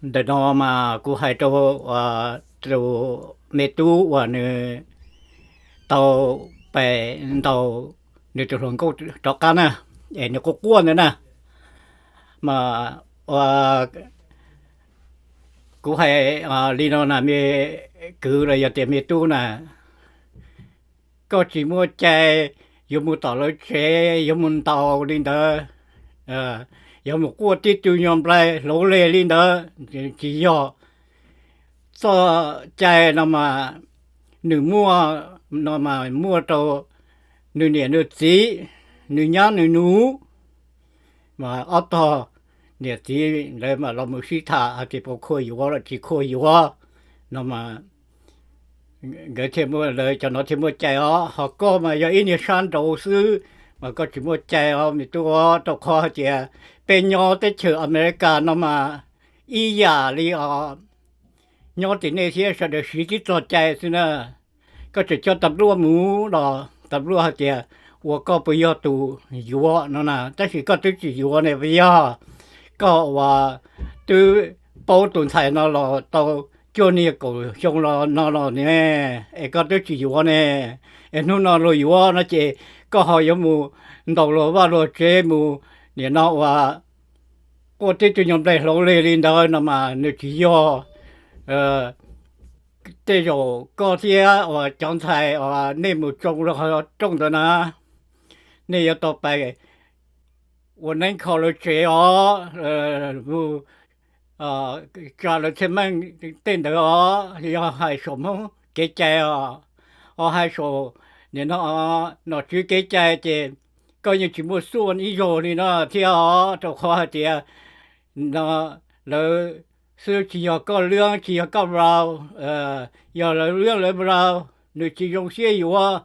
Ntawm no mas kuv hais rau tus me tub uas nws tau pais ntaus nws tus hluas nkauj rov qab na, es nws quaj quaj ntawd na, mas ua kuv hais li no na, me kwv los yog tias me tub na, koj tsis muaj cai yuav mus tom lawv tsev, yuav mus ntaus li ntawd, yuav mus quaj tib tug nyuag nplai hluv leg li ntawd, tsis yog. Txoj cai no mas nws muaj, no mas muaj rau nws niam nws txiv, nws nyab nws nus, mas ob tog niam txiv lawv mam los mus sib tham hais tias puas khuam yuav los tsis khuam yuav no mas nkawd thiaj, lawv cov no thiaj muaj cai os. Ho koj mas yog ib niag sab nraud xwb, mas koj tsis muaj cai os me tub, rau qhov hais tias peb nyob teb chaws Amelikas no mas ib yam li os, nyob tim nej thiab sawv daws siv tib txoj cai xwb na. Koj tseem coj tas luaj mus los tas luaj hais tias ua koj puas yog tus yuav no na, tab sis koj twb tsis yuav ne puas yog? Koj uas twb paub tus ntxhais no los tau cuaj niag kaum xyoo los no los ne, es koj twb tsis yuav ne, es hnub no luag yuav no ces koj ho yuav mus ntaus luag vaj luag tsev mus, nim no uas quaj tib tug nyuag nplai hluv leg li ntawd no mas nws tsis yog. Tej zaum koj thiab uas cov ntxhais uas nej mus tsoo rooj ntawd na, nej yuav tau pais ua neeb kho lawv tsev os, tsa lawv txhiaj meej tej ntawd os, yog hais saum Hmoob kev cai os. Ho hais saum nim no nom tswv kev cai ces koj yeej tsis muaj xuaj ib zaug li no thiab os, rau qhov hais tias no lawv xwb, tsis yog koj lwb tsis yog koj vlau, yog lawv lwb lawv vlau, nws tsis zoo siab yuav,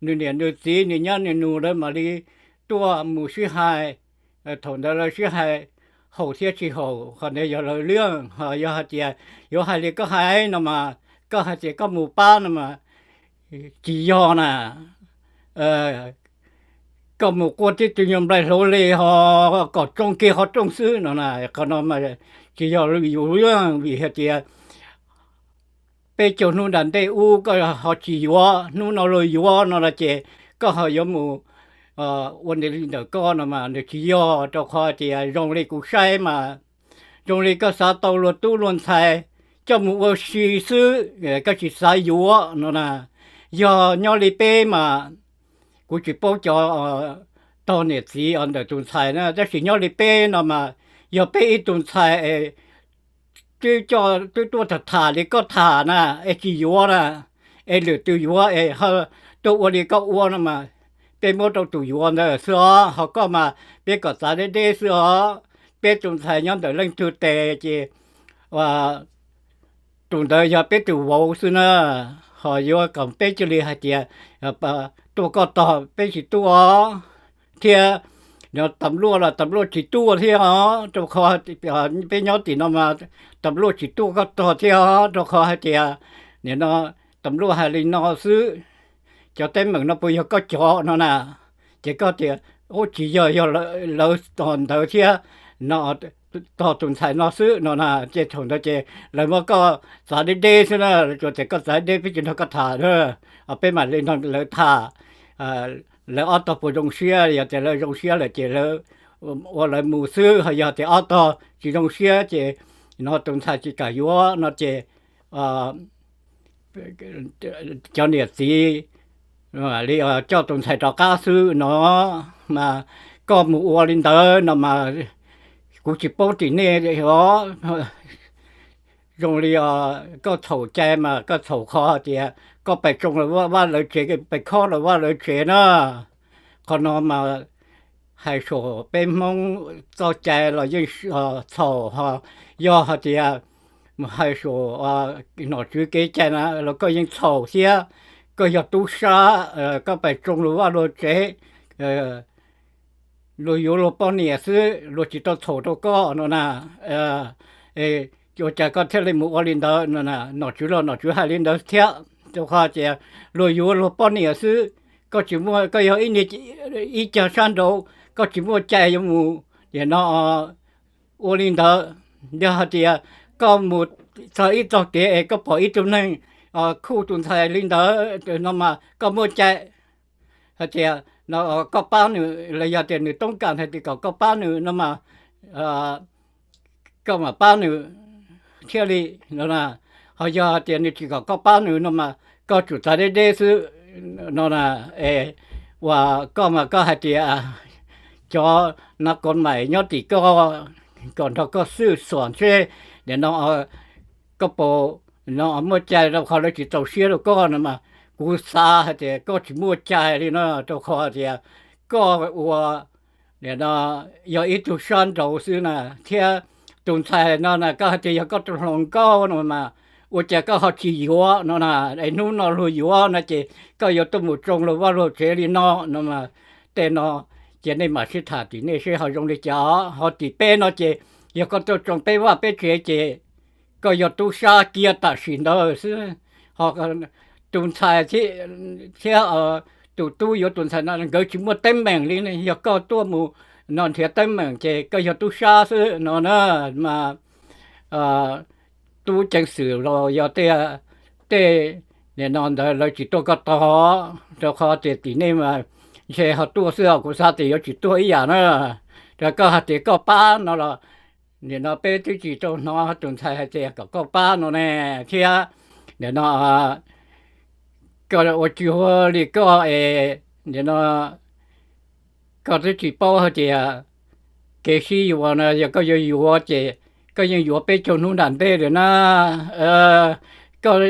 nws niam nws txiv nws nyab nws nus lawv mam li tuaj mus sib hais. Thaum ntawd lawv sib hais haum thiab tsis haum, qhov ntawd yog lawv lwb. Ho yog hais tias yuav hais li koj hais no mas, koj hais tias koj mus pab no mas tsis yog na. Koj mus quaj tib tug nyuag nplai hluv li ho kom tsoo kiag qhov rooj xwb no na, qhov no mas tsis yog yus lwb, vim hais tias peb caug hnub nram ntej ub koj ho tsis yuav, hnub no luag yuav no los ces koj ho yuav mus ua li ntawm koj no mas nws tsis yog, rau qhov tias zoo li kuv saib mas zoo li koj xav tau luag tub luag ntxhais coj mus ua si xwb, koj tsis xav yuav no na. Yog nyob li peb mas kuv tsis paub cov tog niam txiv ntawm tus ntxhais na, tab sis nyob li peb no mas yog peb ib tug ntxhais twb tuaj tham tham li koj tham na, es tsis yuav na, es lwm tus yuav es tuaj ua li koj ua no mas peb muab rau tus yuav ntawd xwb os. Ho koj mas peb kom txav deb deb xwb os. Peb tus ntxhais nyob ntawm leej twg tes ces tus ntawd yog peb tus vauv xwb na. Ho yuav kom peb cia li hais tias tuaj koj tog peb tsis tuaj thiab, tas luaj los tas luaj tsis tuaj thiab os, rau qhov peb nyob tim no mas tas luaj tsis tuaj koj tog thiab os, rau qhov hais tias nim no tas luaj hais li no xwb, cov teeb meem no puas yog koj cov no na? Ces koj tias ub tsis yog, yog lawv ntawd thiab no, tog tus ntxhais no xwb no na. Ces thaum ntawd ces lawv muab koj txav deb deb xwb na, tsuas tias koj txav deb peb tsis nrog koj tham. Peb mam li nrog lawv tham, lawv ob tog puas zoo siab, yog tias lawv zoo siab lawm ces lawv ua lawv mus xwb, ho yog tias ob tog tsis zoo siab ces no tus ntxhais tsis kam yuav no ces cov niam txiv li coj tus ntxhais rov qab xwb no. Mas koj mus ua li ntawd no mas kuv tsis paub tim nej os. Zoo li koj txhaum cai mas koj txhaum qhov tias koj pais tsoo lawv vaj lawv tsev, pais khob lawv vaj lawv tsev na. Qhov no mas hais saum peb Hmoob txoj cai los yeej txhaum, ho yog hais tias hais saum nom tswv kev cai na los koj yeej txhaum thiab. Koj yog tub sab, koj pais tsoo luag vaj luag tsev, luag yuav luag poj niam xwb, luag tsis tau txhaum rau koj no na. Ua cas koj thiaj li mus ua li ntawd no? Nom tswv los nom tswv hais li ntawd thiab, rau qhov tias luag yuav luag poj niam xwb, koj tsis muaj, koj yog ib niag ib cag sab nraud, koj tsis muaj cai yuav mus tias no ua li ntawd. Yog hais tias koj mus txog ib txog kev es koj pom ib tug neeg khuj tus ntxhais li ntawd no mas koj muaj cai hais tias no koj pab nws los yog tias nws toob kas hais tias kom koj pab nws no mas koj mam pab nws thiaj li no. Ho yog hais tias nws tsis kom koj pab nws no mas koj tsum txav deb deb xwb no na. Es uas koj mas koj hais tias cov nas kos mais nyob tim koj kom nrog koj xwb xuam ntseb nim no koj puas no muaj cai rau qhov lawv tsis txaus siab rau koj no mas kuv xav hais tias koj tsis muaj cai li no rau qhov tias koj ua nim no yog ib tug sab nraud xwb na, thiab tus ntxhais no na koj hais tias yog koj tus hluas nkauj no mas ua cas koj ho tsis yuav no na, es hnub no luag yuav no ces koj yuav tuaj mus tsoo luag vaj luag tsev li no no mas tej no ces nej mam sib tham tim nej seb ho zoo li cas. Ho tim peb no ces yog koj tuaj tsoo peb vaj peb tsev ces koj yog tub sab kiag tam sim ntawd xwb. Ho tus ntxhais thiab tus tub yuav tus ntxhais no nkawd tsis muaj teeb meem li ne, yog koj tuaj mus no nrhiav teeb meem ces koj yog tub sab xwb no na. Mas tub ceev xwm los yog tej, tej nim no ntawd lawv tsis tuaj koj tog, rau qhov tias tim nej mas ntshe ho tuaj xwb os, kuv xav tias yuav tsis tuaj ib yam na. Rau koj hais tias koj pab no los nim no peb twb tsis tau hnov tus ntxhais hais tias kom koj pab no ne, thiab nim no koj ua tsis ua li koj es nim no koj twb tsis paub hais tias kev sib yuav no yog koj yuav yuav ces koj yeej yuav peb caug hnub nram ntej lawm na. Koj,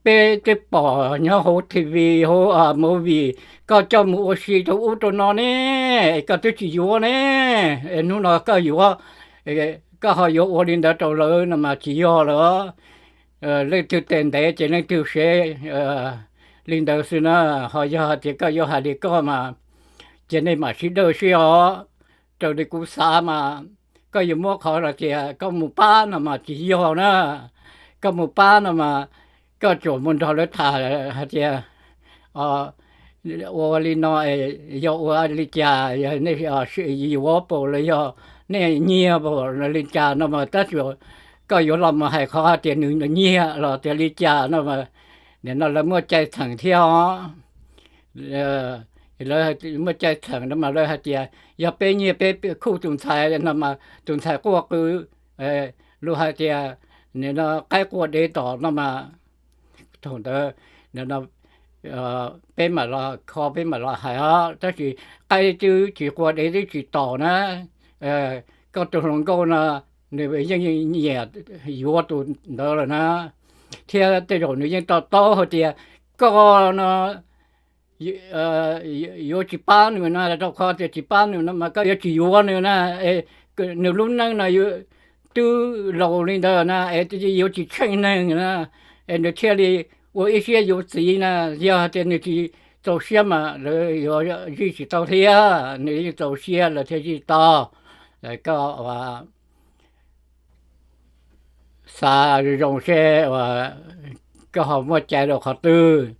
peb twb pom nyob hauv T V hauv movie koj coj mus ua si rau ub rau no ne, koj twb tsis yuav ne. Hnub no koj yuav, koj ho yuav ua li ntawd rau lawv no mas tsis yog lawm. Leej twg tes ntev ces leej twg sev li ntawd xwb na. Ho yog hais tias koj yuav hais li koj mas ces nej mam sib dawj sib os. Raws li kuv xav mas koj yuav muab qhov hais tias koj mus pab no mas tsis yog na. Koj mus pab no mas koj tsuas mus nrog lawv tham hais tias ua li no yog ua li cas, yog nej yuav paum los yog nej nyiag paum li cas no mas tab sis koj yuav los mus hais qhov hais tias nws nyiag los tias li cas no mas nim no lawv muaj cai txheem thiab os. Lawv muaj cai txheem no mas lawv hais tias yog peb nyiag peb khuj tus ntxhais no mas tus ntxhais quaj qw, luag hais tias nim no qaib qua dev tom no mas thaum ntawd peb mam los kho peb mam los hais os, tab sis qaib twb tsis qua dev twb tsis tom na. Koj tus hluas nkauj no nws yeej nyiam yuav tus ntawd lawm na, thiab tej zaum nws yeej to taub hais tias koj no yuav tsis pab nws na, rau qhov tias tsis pab nws no mas koj yuav tsis yuav nws na, nws lub neej no twb laus li ntawd na es yuav tsis tsheej neeg na, es nws thiaj li ua ib siab yuav txiv na. Yog hais tias nws tsis txaus siab mas lawv yuav zij tsis tau thiab, nws yeej txaus siab lawv thiaj zij tau. Koj xav zoo zoo seb uas koj ho muaj cai rau qhov twg,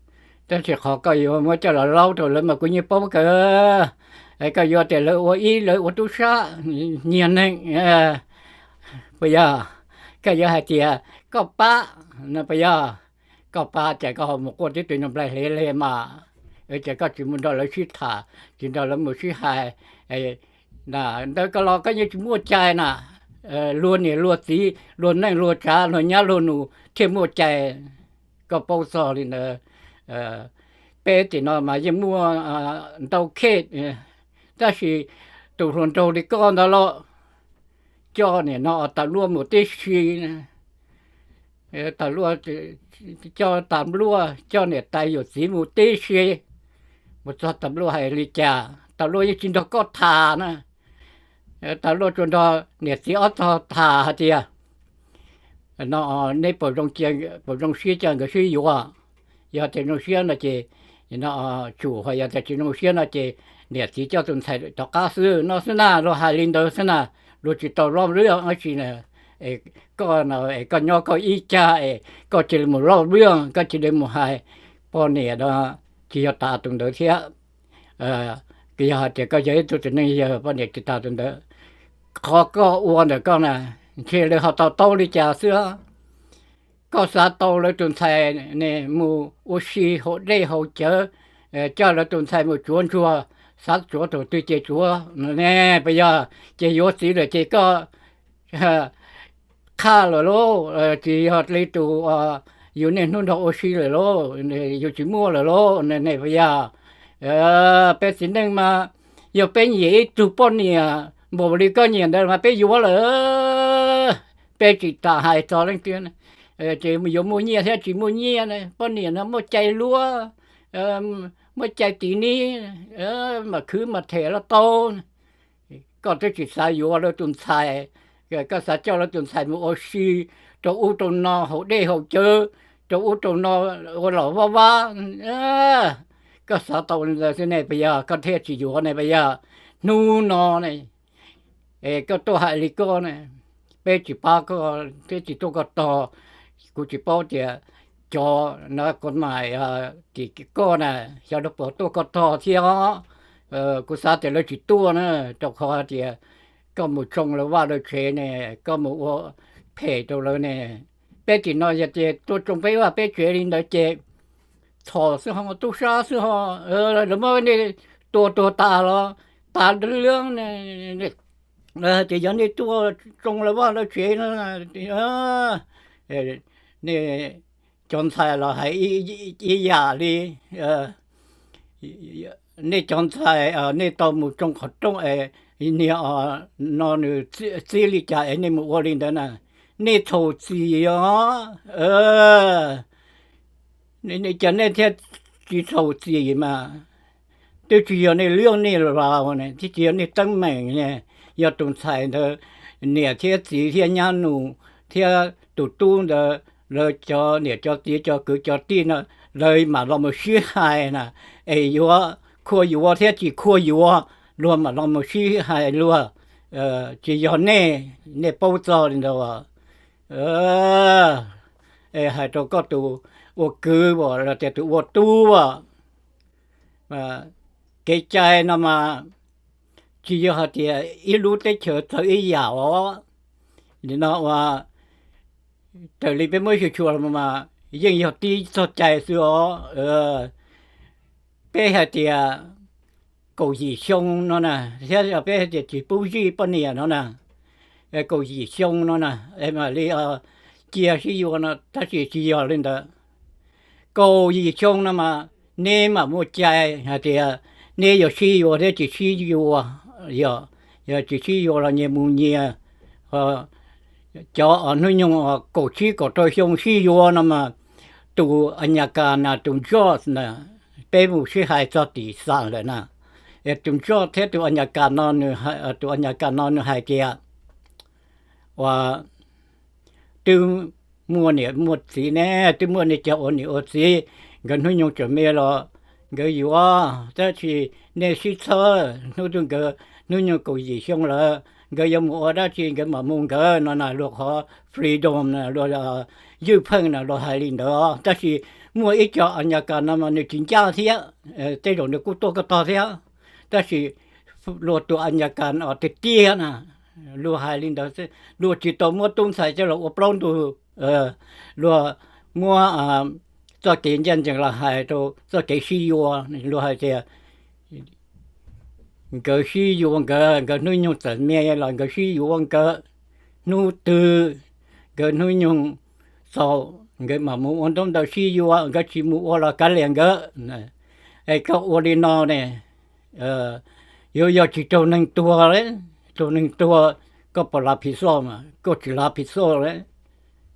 tab sis qhov koj yuav muab coj los laub rau lawv mas kuv yeej paub kawg. Koj yuav tias lawv ua ib lawv ua tub sab nyiag neeg, puas yog? Koj yuav hais tias koj pab no puas yog? Koj pab ces koj ho mus quaj tib tug nyuag nplaig hle hle mas, ces koj tsis mus nrog lawv sib tham, tsis nrog lawv mus sib hais ntawd koj los koj yeej tsis muaj cai na. Luag niam luag txiv luag neej luag tsav luag nyab luag nus thiaj muaj cai. Koj paub txog li ntawd, peb tim no mas yeej muaj ntau khej, tab sis tus hluas nraug li koj ntawd los coj niam no tas luaj mus tib si, tas luaj, coj tas luaj coj niam tais yawm txiv mus tib si, mus txog tas luaj hais li cas tas luaj yeej tsis nrog koj tham na. Tas luaj tsuas nrog niam txiv ob txog tham hais tias no neb puas zoo siab cia nkawd sib yuav. Yog tias zoo siab no ces no tsum, ho yog tias tsis zoo siab no ces niam txiv coj tus ntxhais rov qab xwb no xwb na, luag hais li ntawd xwb na. Luag tsis tau loj lwj dab tsi na. Es koj no es koj nyob koj ib cag es koj cia li mus loj lwj, koj cia li mus hais poj niam no, tsis yog tas tus ntawd thiab. Yog hais tias koj yog ib tug txiv neej yawg poj niam tsis tas tus ntawd, qhov koj ua ntawm koj na, ntshe lawv ho to taub li cas xwb. Koj xav tau lawv tus ntxhais ne mus ua si haus dej haus cawv, coj lawv tus ntxhais mus tsuav ntsuag, xav tsuav tus twg ces tsuav ne, puas yog? Ces yuav txiv lawm ces koj qhaj lawm lauj, tsis yog li tus yus niaj hnub nrog ua si lawm lauj, yus tsis muaj lawm lauj ne, puas yog? Peb txiv neej mas yog peb nyiam ib tug poj niam npaum li koj nyiam ntawd mas peb yuav lawm. Peb tsis tas hais txog leej twg, ces yuav muaj nyiaj thiab tsis muaj nyiaj ne, poj niam no muaj cai luab, muaj cai tiv nib, mas khwv mas them los tau. Koj twb tsis xav yuav lawv tus ntxhais, koj xav coj lawv tus ntxhais mus ua si rau ub rau no, haus dej haus cawv rau ub rau no, ua los vab vab. Koj xav tau li ntawd xwb ne, puas yog? Koj thiaj tsis yuav ne, puas yog? Hnub no ne, koj tuaj hais li koj ne, peb tsis pab koj, peb tsis tuaj koj tog. Kuv tsis paub tias cov no koj mas tim koj na, xyov lawv puas tuaj koj tog thiab os. Kuv xav tias lawv tsis tuaj na, rau qhov tias koj mus tsoo lawv vaj lawv tsev ne, koj mus ua phem rau lawv ne. Peb tim no yog tias tuaj tsoo peb vaj peb tsev li ntawd ces txhom xwb ho, tub sab xwb ho, lawv muab nej tua tuag tas los tas lawm. Tias yog nej tuaj tsoo lawv vaj lawv tsev no, nej cov ntxhais los hais ib yam li, nej cov ntxhais nej tau mus tsoo qhov rooj es niag no nws txib li cas es nej mus ua li ntawd na, nej txhaum txim os. Cas nej thiaj tsis txhaum txim mas? Twb tsis yog nej liaj nej vaj ne, twb tsis yog nej teeb meem ne, yog tus ntxhais ntawd niam thiab txiv thiab nyab nus thiab tus tub ntawd, lawv cov niam cov txiv cov kwv cov tij no, lawv mam los mus sib hais na, es yuav khuaj yuav thiab tsis khuaj yuav, luag mam los mus sib hais luag. Tsis yog nej, nej paub txog li ntawd. Es hais rau koj tus ua kwv los tias tus ua tub, kev cai no mas tsis yog hais tias ib lub teb chaws txawv ib yam os. Nim no ua raws li peb muab xyuas tshua los mas yeej yog tib txoj cai xwb os. Peb hais tias kaum yim xyoo no na, thiab peb hais tias tsis pub zij poj niam no na, kaum yim xyoo no na, es mam li cia sib yuav no, tab sis tsis yog li ntawd. Kaum yim xyoo no mas neb mam muaj cai hais tias neb yuav sib yuav thiab tsis sib yuav. Yog, yog tsis sib yuav los nyias mus nyias. Cov hnub nyoog kaum tsib kaum rau xyoo sib yuav no mas tus a nyas kas na, tus judge na, peb mus sib hais txog tim xam lawm na, tus judge thiab tus a nyas kas no, tus a nyas kas no nws hais tias, ua, twb muaj niam muaj txiv ne, twb muaj nej cov ua niam ua txiv, nkawd hnub nyoog tseem me los nkawd yuav, tab sis nej sib txhawb, hnub twg nkawd hnub nyoog kaum yim xyoo lawm, nkawd yuav mus ua dab tsi nkawd mam mus nkawd no na, luag qhov freedom na, luag ywj pheej na, luag hais li ntawd. Tab sis muaj ib co a nyas kas no mas nws tsis ncaj thiab, tej zaum nws kuj tuaj koj tog thiab, tab sis luag tus a nyas kas no tiag tiag na, luag hais li ntawd, luag tsis tau muab tub ntxhais coj los ua plaub ntug, luag muab txoj kev ncaj ncees los hais rau txoj kev sib yuav. Luag hais tias nkawd sib yuav nkawd, nkawd hnub nyoog txawm me los nkawd sib yuav nkawd, hnub twg nkawd hnub nyoog txaus nkawd mam mus ua ntaub ntawv sib yuav, nkawd tsis mus ua los kav liam nkawd. Es koj ua li no ne, yuav yog tsis raug neeg tuag, raug neeg tuag koj puas lav phiv xoj mas? Koj tsis lav phiv xoj li.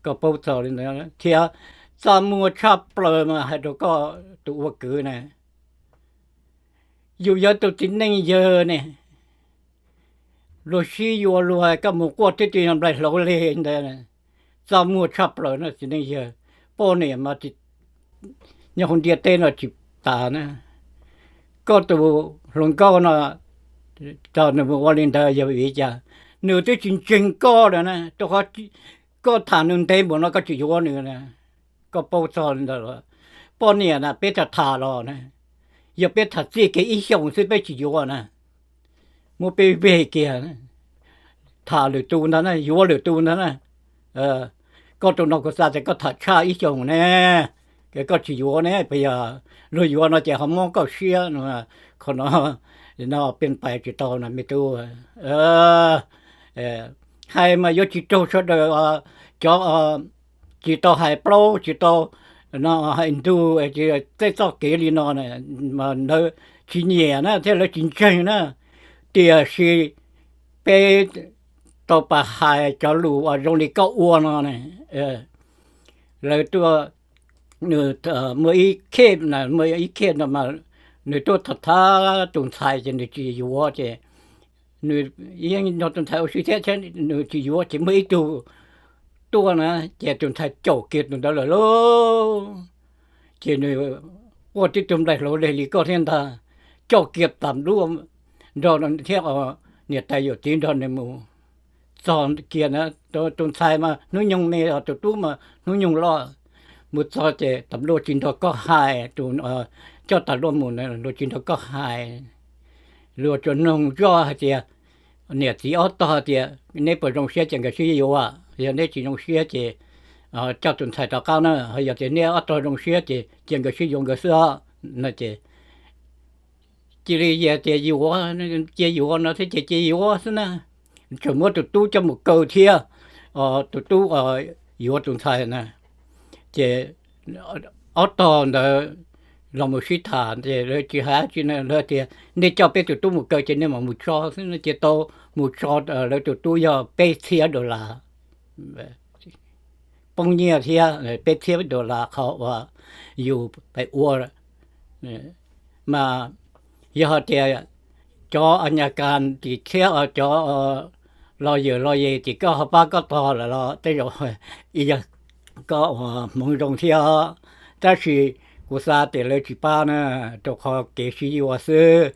Koj paub txog li ntawd thiab, txaj muag tshaj plaws mas hais rau koj tus ua kwv na, yus yog tus txiv neej yawg ne, luag sib yuav luag koj mus quaj tib tw nplai hlauv li ntawd, txaj muag tshaj plaws no txiv neej yawg. Poj niam mas nyob hauv ntiaj teb no tsis tas na. Koj tus hluas nkauj no, txog nws mus ua li ntawd yog vim li cas? Nws twb tsis ntseeg koj lawm na, rau qhov koj tham nws ntev npaum no koj tsis yuav nws na. Koj paub txog li ntawd los? Poj niam na peb tham tham los na, yog peb tham txij kev ib xyoos xwb peb tsis yuav na, muab peb veg kiag. tham lwm tus ntag na, yuav lwm tus ntag na. Koj tus no kuv xav tias koj tham tshaj ib xyoos ne, es koj tsis yuav ne, puas yog? Luag yuav no ces ho mob koj siab no. Qhov no, no pes pais tsis tau no me tub. Hais mas yuav tsis raug sawv daws, cov tsis tau hais plaub tsis tau hais ntug tej txoj kev li no, mas lawv tsis nyiam na thiab lawv tsis ntseeg na. Tiam sis peb tau pas hais cov lus uas zoo li koj ua no, lawv tuaj, nws muaj ib khej, muaj ib khej no mas nws tuaj tham tham tus ntxhais ces nws tsis yuav ces nws yeej nrog tus ntxhais ua si thiab, nws tsis yuav ces muaj ib tug tuaj na, ces tus ntxhais caum kiag tus ntawd lawm lauj. Ces nws quaj tib tug nplaig hlauv leg li koj thiab ntag, coj kiag tas nplua nrog thiab niam tais yawm txiv nrog nws mus txog kiag na. Tus ntxhais mas hnub nyoog me, tus tub mas hnub nyoog loj. Mus txog ces tas nplua tsis nrog koj hais, tus coj tas nplua mus luag tsis nrog koj hais. Luag tsuas noog zoj hais tias, niam txiv ob tog hais tias neb puas zoo siab ces nkawd sib yuav, yog neb tsis zoo siab ces coj tus ntxhais rov qab na, yog tias neb ob tog zoo siab ces cia nkawd sib yuav nkawd xwb os no ces cia li tias yuav, cia yuav no thiab ces cia yuav xwb na. Tseem muab tus tub coj mus kaw thiab, tus tub yuav tus ntxhais na. Ces ob tog ntawd los mus sib tham ces lawv tsis hais dab tsi na, lawv tias nej coj peb tus tub mus kaw ces nej mam mus tso xwb no. Ces tau mus tso, lawv tus tub yog peb txhiab dollar poob nyiaj thiab peb txhiab dollar qhov uas yus pais ua. Mas yog hais tias cov a nyas kas tim thiab cov los yawm los yes tim koj ho pab koj tog lawm los tej zaum yog koj ua hmoov zoo thiab. Tab sis kuv xav tias lawv tsis pab na, rau qhov kev sib yuav xwb.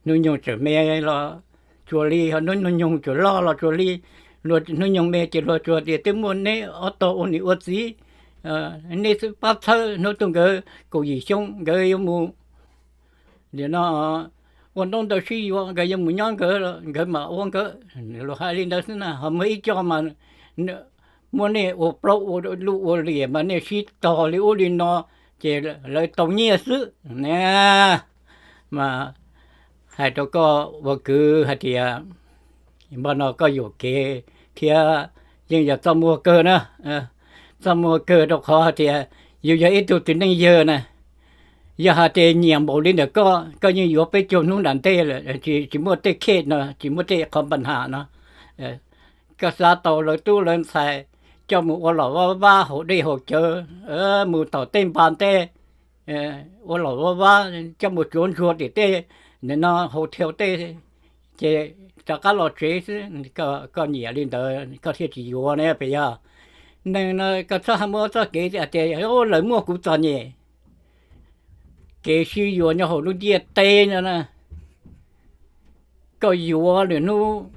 Hnub nyoog tseem me los tsuas li, hnub nyoog tseem loj los tsuas li. Luag hnub nyoog me ces luag tsuas tias twb muaj neb ob tog ua niam ua txiv, neb xwb pab txhawb. Hnub twg nkawd kaum yim xyoo nkawd yuav mus, nim no ua ntaub ntawv sib yuav, nkawd yuav mus nyob nkawd, nkawd mam ua nkawd. Luag hais li ntawd xwb na, ho muaj ib co mas muab nej ua plaub ua lug ua liam mas nej sib tog li ub li no ces lawv tau nyiaj xwb na. Mas hais rau koj ua kwv hais tias, npaj no koj yuam kev thiab yeej yog txaj muag kawg na. Txaj muag kawg rau qhov hais tias yus yog ib tug txiv neej yawg na, yog hais tias nyiam npaum li ntawm koj, koj yeej yuav peb caug hnub nram ntej lawm, tsis muaj tej khej no, tsis muaj tej qhov npa nham no. Koj xav tau lawv tub lawv ntxhais coj mus ua lom vab vab haus dej haus cawv, mus tom tej npas ntej, ua lom vab vab coj mus tsuav ntsuag tim tej, nim no haus thiau tej, ces rov qab los tsev xwb. Koj nyiam li ntawd koj thiaj tsis yuav ne, puas yog? Neeg no koj txhob hais muab txoj kev hais tias lawv muaj kuv txom nyem. Kev sib yuav nyob hauv lub ntiaj teb no na, koj yuav lwm hnub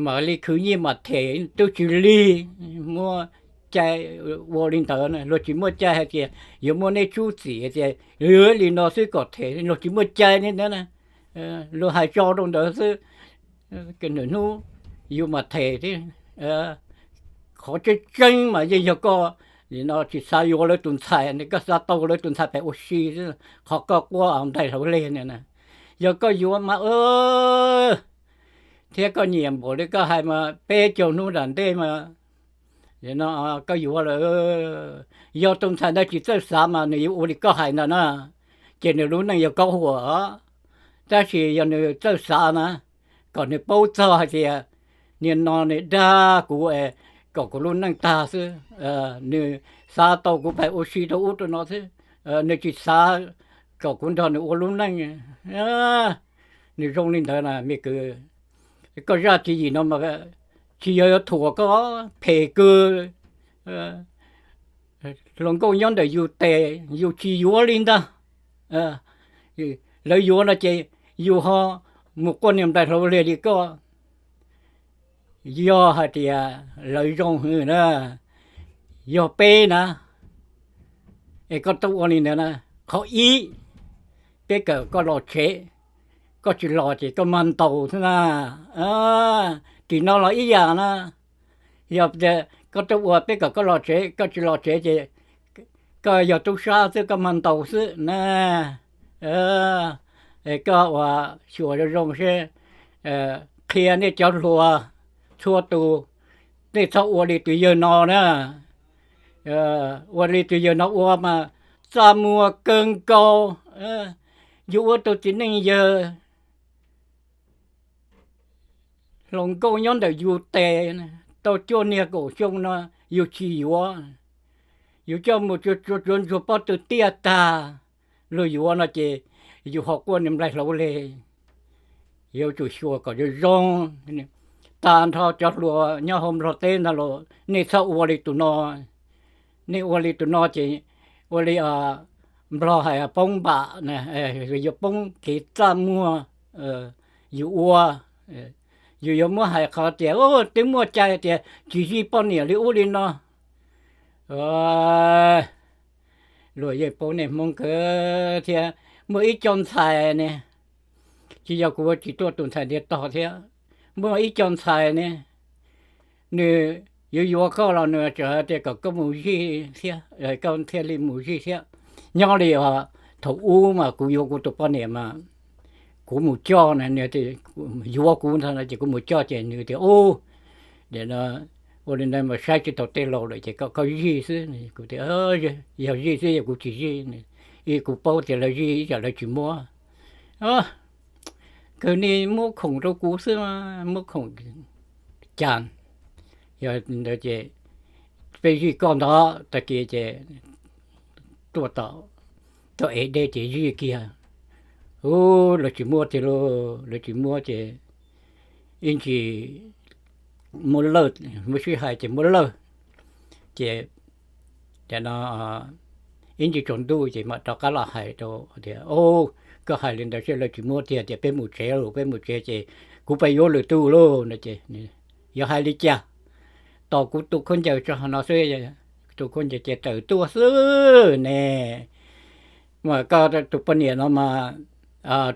mam li khwv nyiaj mam them twb tsis lig. Muaj cai ua li ntawd na, luag tsis muaj cai hais tias yuav muab neb tsub txim tias li no xwb kom them, luag tsis muaj cai li ntawd na. Luag hais tso rau ntawd xwb, nws hnub yus mam them thiab. Qhov tseeb tseeb mas yeej yog koj no tsis xav yuav lawv tus ntxhais, koj xav tau lawv tus ntxhais pem ua si xwb, qhov koj quaj nplaig hlauv leg na. Yog koj yuav mas thiab koj nyiam npaum li koj hais mas peb caug hnub nram ntej mas no koj yuav lawm, yog tus ntxhais ntawd tsis txawj xav mas nws yuav ua li koj hais ntawd na, ces nws lub neej yuav kaub huam. Tab sis yog nws txawj xav na, kom nws paub txog hais tias nim no nws dag kuv es kom kuv lub neej tag xwb. Nws xav tau kuv pais ua si rau ub rau no xwb, nws tsis xav kom kuv nrog nws ua lub neej. Nws zoo li ntawd na me kwv. Koj zaj tswv yim no mas tsis yog yuav thuam koj, phem kawg. Hluas nkauj nyob ntawm yus tes yus tsis yuav li ntag. Lawv yuav no ces yus ho mus quaj niag nplaig hlauv leg li koj. Yog hais tias lawv zoo hwv na, yog peb na, es koj tuaj ua li ntawd na, qhov ib, peb kawm koj los tsev, koj tsis los ces koj mag ntaus xwb na. Tim no los ib yam na, yog tias koj tuaj ua peb kom koj los tsev, koj tsis los tsev ces koj yog tub sab xwb, koj mag ntaus xwb na. Koj ua xyuas zoo zoo seb, qhia nej cov hluas txhua tus, nej txhob ua li tus yawg no na. Ua li tus yawg no ua mas txaj muag kawg nkaus. Yus ua tus txiv neej yawg hluas nkauj nyob ntawm yus tes tau cuaj niag kaum xyoo no yus tsis yuav, yus coj mus tsuag tsuag ntsuag pob tw tiaj tag, luag yuav no ces yus ho quaj niag nplaig hlauv li. Yuav tsum xyuas kom zoo zoo. Tag nrho cov hluas nyob hauv Nplog teb ntag los nej txhob ua li tus no. Nej ua li tus no ces ua li Nplog hais poob npam, yuav poob kev txaj muag. Yus ua, yus yuav muab hais qhov tias twb muaj cai tias tsis zij poj niam li ub li no. Luag yeej paub nej Hmoob kawg thiab. Muaj ib co ntxhais ne, tsis yog kuv tsis tuaj tus ntxhais ntiav tog thiab, muaj ib co ntxhais ne, nws yuav yuav koj los nws tseem hais tias kom koj mus zij thiab, koj thiaj li mus zij thiab. Nyob li thaum ub mas kuv yuav kuv tus poj niam mas kuv mus coj na, nws yuav kuv ntag no ces kuv mus coj ces nws tias, ub, nim no ua li ntawd mas saib tsis taus tej laus lawm ces kom koj zij xwb. Kuv tias, yog zij xwb yog kuv tsis zij, kuv paub tias lawv zij ib tsam lawv tsis muab. Kawg ni muab khoom rau kuv xwb, muab khoom cas. Yog ntawd ces peb zij koj ntag. Tag kis ces tuaj tom, tuaj ev dej ces zij kiag. Ub, lawv tsis muab tiag lauj, lawv tsis muab ces ib ntsis muab lawj, muab sib hais ces muab lawj. Ces no ib ntsis tsaus ntuj ces mam rov qab los hais rau tias, koj hais li ntawd seb lawv tsis muab tiag tias peb mus tsev lauj, peb mus tsev ces kuv pais yuav lwm tus lauj no ces, yog hais li cas, tos kuv tu khaub ncaws tso no xwb, tu khaub ncaws ces tawm tuaj xwb ne. Mas koj tus poj niam no mas,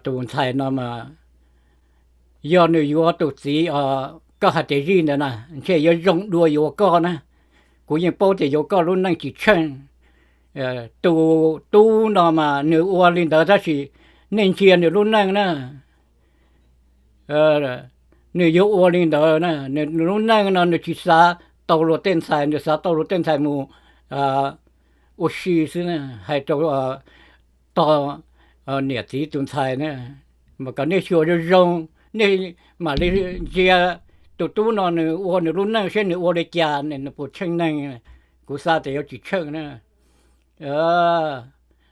tus ntxhais no mas, yog nws yuav tus txiv koj hais tias zij ntawd na, ntshe yuav zoo dua yuav koj na. Kuv yeej paub tias yuav koj lub neej tsis tsheej. Tus tub no mas nws ua li ntawd tab sis nej ntsia nws lub neej na, nws yuav ua li ntawd na, nws lub neej no nws tsis xav tau luag tej ntxhais, nws xav tau luag tej ntxhais mus ua si xwb na, hais rau tog niam txiv tus ntxhais na, mas kom nej xyuas zoo zoo, nej mam li ntsia tus tub no nws ua nws lub neej seb nws ua li cas, nws puas tsheej neeg. Kuv xav tias yuav tsis tsheej na.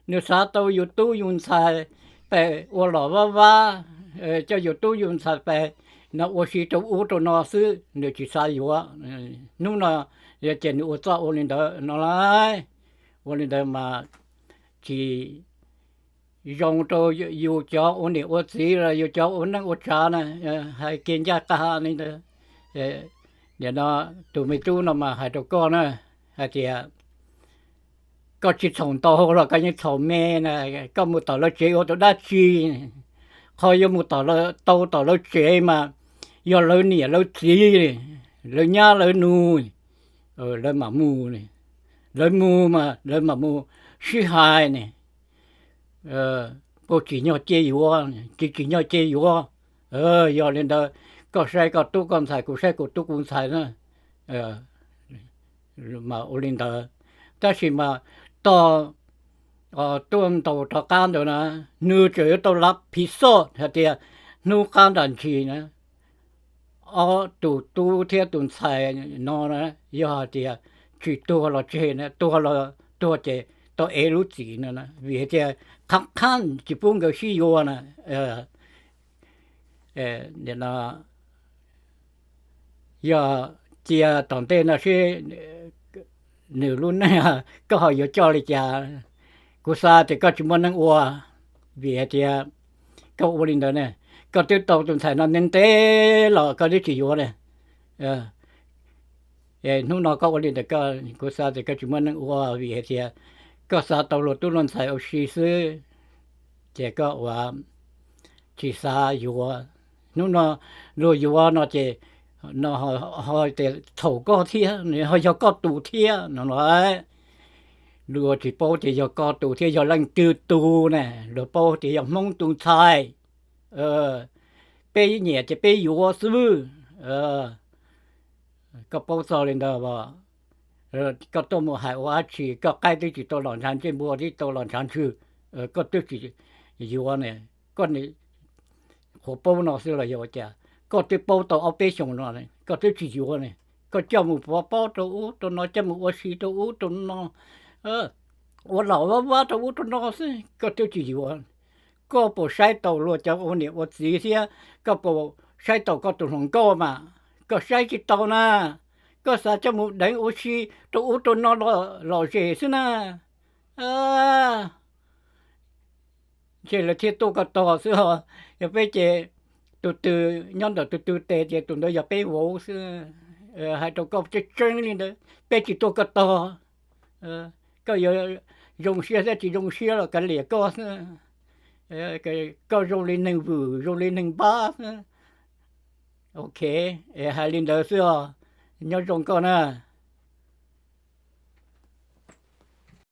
Nws xav tau yus tub yus ntxhais pes ua los vab vab, coj yus tub yus ntxhais pes no ua si rau ub rau no xwb, nws tsis xav yuav. Hnub no yog ces nws ua txoj ua li ntawd no lauj. Ua li ntawd mas tsis zoo rau yus cov ua niam ua txiv los yus cov ua neej ua tsav na, hais kiag ncaj qha li ntawd. Nim no tus me tub no mas hais rau koj na, hais tias koj tsis txhaum ntau los koj yeej txhaum me na, koj mus tom lawv tsev ua tus dab tsi? Qhov yuav mus tau tom lawv tsev mas yog lawv niam lawv txiv, lawv nyab lawv nus, lawv mam mus, lawv mus mas lawv mam mus sib hais ne, puas tsim nyog cia yuav, tsis tsim nyog cia yuav. Yog li ntawd, koj saib koj tub koj ntxhais, kuv saib kuv tub kuv ntxhais na, mas ua li ntawd. Tab sis mas tog tuaj ntaus rov qab ntawd na, nws tseem yuav tau lav phiv xoj hais tias hnub qab nram ntsis na, ob tus tub thiab tus ntxhais no na, yog hais tias tsis tuag los tseg na, tuag los tuag ces tau ev lub txim no na, vim hais tias qhab qhab tsis pub nkawd sib yuav na. Nim no yog cia tom ntej no seb nws lub neej koj ho yuav coj li cas. Kuv xav tias koj tsis muaj neej ua, vim hais tias koj ua li ntawd ne, koj twb tau tus ntxhais no ntev ntev los koj twb tsis yuav ne. Hnub no koj ua li ntawd, kuv xav tias koj tsis muaj neej ua, vim hais tias koj xav tau luag tub luag ntxhais ua si xwb, ces koj ua tsis xav yuav. Hnub no luag yuav no ces no ho tias txhaum koj thiab, ho yog koj tus thiab no no. Luag tsis paub tias yog koj tus thiab yog leej twg tus ne, luag paub tias yog Hmoob tus ntxhais. Peb nyiam ces peb yuav xwb. Koj paub txog li ntawd, koj tuaj mus hais ua dab tsi? Koj qaib twb tsis tau los ntshav ntsej, npua twb tau los ntshav ntswg, koj twb tsis yuav ne. Koj qhuav paub no xwb los yog ua cas? Koj twb paub tau ob peb xyoos no koj twb tsis yuav ne. Koj coj mus pov pob rau ub rau no, coj mus ua si rau ub rau no, ua laum vab vab rau ub rau no xwb koj twb tsis yuav. Koj puas saib taus luag cov ua niam ua txiv thiab koj puas saib taus koj tus hluas nkauj mas? Koj saib tsis taus na. Koj xav coj mus deev ua si rau ub rau no lom zem xwb na. Ntshe lawv thiaj tuaj koj tog xwb os. Yog peb ces tus twg nyob ntawm tus twg tes ces tus ntawd yog peb vauv xwb. Hais rau koj tseeb tseeb li ntawd, peb tsis tuaj koj tog. Koj yuav zoo siab thiab tsis zoo siab los kav liam koj xwb. Koj zoo li neeg vwm zoo li neeg npab xwb. Ok, es hais li ntawd xwb os. Nyob zoo koj na.